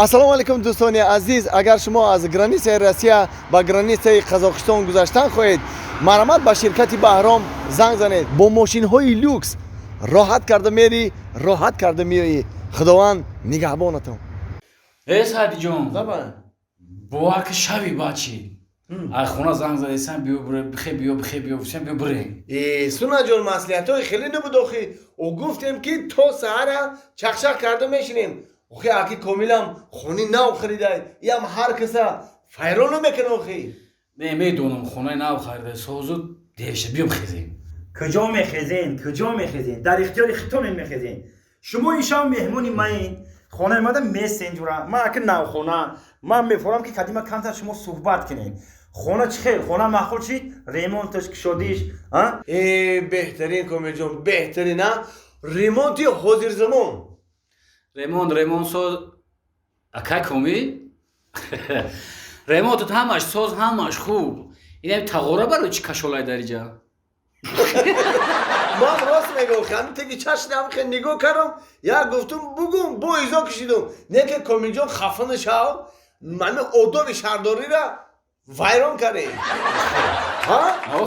Ассалому алайкум, дӯстони азиз. Агар шумо аз границаи Россия ба границаи Қазоқистон гузаштан хоҳед, марҳамат, ба ширкати Баҳром занг занед. Бо мошинҳои люкс роҳат карда мерӣ, роҳат карда меоӣ. Худованд нигаҳбонатон. Э, Саъдиҷон, бовар ки, шаби бачи ай хона занг задесам, биё бире, бихе биё, бихе биё, гуфтем, биё бирем. Э, Сунаҷон, маслиҳатҳои хеле набуд охи. Ӯ гуфтем, ки то саҳара чақчақ карда мешинем. Охи, аки Комилам хони нав харидай, иам ҳар каса файрон намекунад охи. Не, медонам, хонаи нав харида, созу дерша, биё бихезем. Куҷо мехезен, куҷо мехезен? Дар ихтиёри хитонен мехезен. Шумо ин шаб меҳмони маин, хонаи мада месен. Ҷура, ман аки навхона, ман мефорам, ки кадима камтар шумо суҳбат кунем. Хона чӣ хел? Хона маъқул шид? Ремонташ, кушодиш, а? Э, беҳтарин, Комилҷон, беҳтарин, а, ремонти ҳозирзамон. Ремонт, ремонт соз, акай Комил, ремонтат ҳамаш соз, ҳамаш хуб. Инам тағора барои чӣ кашолай дар иҷа? Ман рост мегӯм, ҳамин теги чашнам хе нигоҳ кардам, як гуфтум, бугум, бо изо кишидум. Не ки, Комилҷон, хафа нашав, мани одоби шаҳрдориро вайрон кардем, ҳа.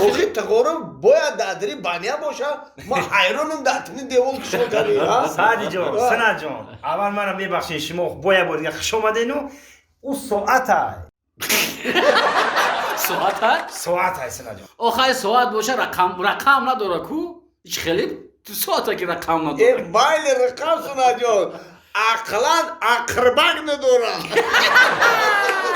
Охи, тағора бояд дар баня боша. Ман ҳайронам, дар тини девол кишо кардем. Саъдиҷон, Санаҷон, аввал мана мебахшед, шумо боя бор дига хуш омадену. Ӯ соатай. Соата? Соатай, Санаҷон. Охай, соат боша, рақам, рақам надора ку. Ҳеч хеле соата ки рақам Э, надора. Майли рақам, Сунаҷон, ақлан ақрбак надорам.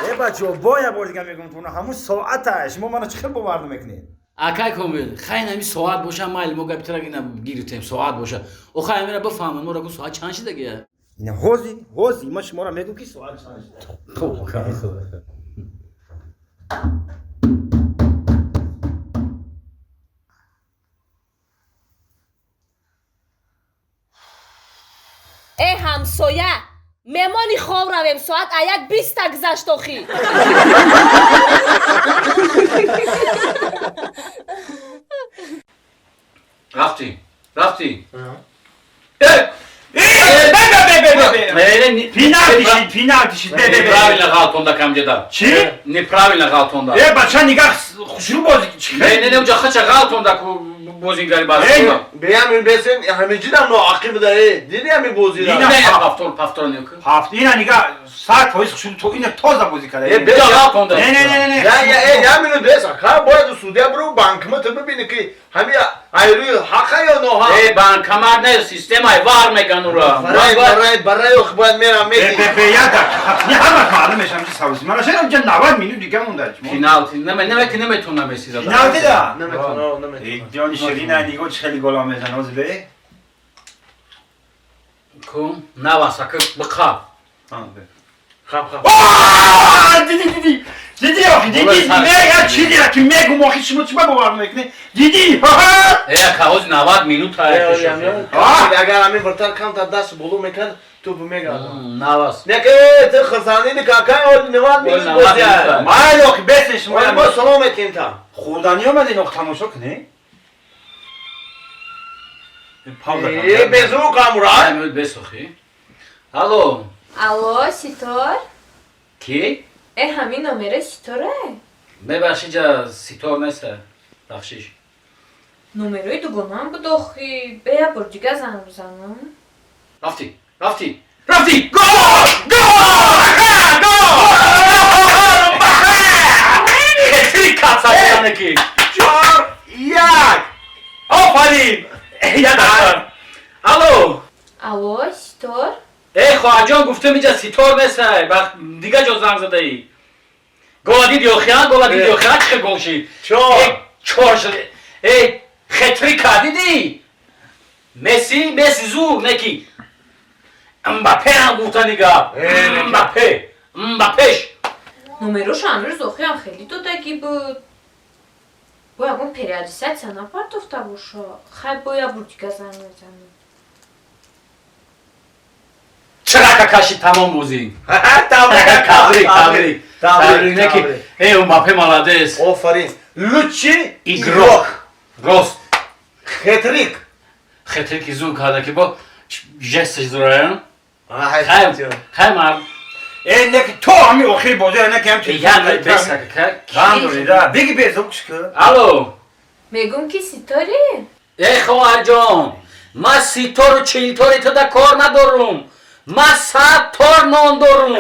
Э, бачо, боя бор дига мегӯм, туна ҳамун соатай. Шумо мана чӣ хел бовар намекунед? Акай Комил, хай, нами соат боша, майли, мо гапи тара ина гирифтем, соат боша. Охай, амира бифаҳмам, мо ку соат чанд шидагия? Ина ҳози ҳози ман шуморо мегӯм, ки соат чанд шуда. Хуб. Э, ҳамсоя, меҳмони хоб равем, соат аяк биста гузашт охи. Рафтӣ, рафтӣ. Пеналти шид, пеналти шид, бе, бе, бе. Неправильно ғалтонда камҷада. Чӣ? Неправильно ғалтонда. Э, бача, нигаҳ, хушрӯ бозӣ чӣ? Не, не, не, уҷа хача ғалтонда ку бозингари Барселона. Беҳамин бесен, ҳамиҷидам ноақӣ буда. Э, диди ҳами бозира? Ина- Не, повтор, повтор не ку. Ҳафт, ина нигаҳ, 100% хушрӯ, то ина тоза бозӣ карда. Э, бе- Уҷа ғалтонда. Не, не, не, не, не. Я, я, э, я минут бес, ха, бояд судья биру банкомата бибини, ки ҳами айрӯи ҳақа ё ноҳақ. Э, банкомат не, системаи ВАР меган ура. Барай, барай, барай, ох, бояд мерам Бе, меди. бе, бе, як дақиқа, не, ҳамаш маълум мешам, чи савзи мана шайам ҷа 90 минут дига монда. Пеналти, неме, неме ки наметонам Месси зада. Пеналти да. Наметонам, наметонам. Э, ҷони ширина, нигоҳ, чӣ хеле гола мезан ҳози, бе. Кун, наваса ки биқа. Хаб, хаб. Аа, диди, диди, диди, охи, диди, мега чизира ки мегум, охи, шумо чӣ ба бовар мекунед? Диди, ҳа. Э, ка ҳози 90 минут Агар ҳамин вратарь камтар даст боло мекард, тӯпу мегардон. Навас. Не ки, ту хурсандини какай, оли 90 минут 90 бозия. минут. Майли, охи, бесен шумо. Оли мо салом метем та. Хӯрданӣ омаден, ох, тамошо кунед. Пауза. Э, безу камурай. Минут бесохи. Алло, Алло, Ситор? Ки? Э, ҳамин номера Ситоре? Мебахши, ҷа Ситор неста. Бахшиш. Номерои дугонам буд охи. Бе, як бор дига занг бизанам. Рафтӣ, рафтӣ, рафтӣ! Гол! Гол! Гол! Хетри катса ки. 4-1. Офарин! Як дақиқа. Алло! Алло, Ситор? Э, хоҳарҷон, гуфтам, иҷа Ситор неста. Бах, дига ҷо занг задаӣ. Гола диди охи, а? Гола диди охи, а? Чӣ гол шид? Чор. Э, чор шуд. Э, хетрика дидӣ? Месси, Месси зур, неки. Мбаппе ҳам гуфтани гап. Э, Мбаппе. Мбаппеш. Номероша ҳанӯз охиам хеле додагӣ буд. Бо ягон переадресация напартофта боша. Хай, бо як бор дига занг мезанам. Чирака кашид, тамом бозӣ. Табрик. Табрик, табрик. Табрик, Неки. табрик. Э, Мбаппе молодец. Офарин. Лучший Игрок. Рост. Хетрик. Хетрики зур карда ки бо жесташ зураям. Ай, Хай, хай мар. Э, не ки то ҳами охири бозӣ, не ки ҳам Я беса ка. Ғам дорӣ, да? Беги, безукш ку. Алло. Мегум, ки ситоре. Э, хоҳарҷон, ман ситору чилтори туда кор надорум. Ман 100 тор нон дорум.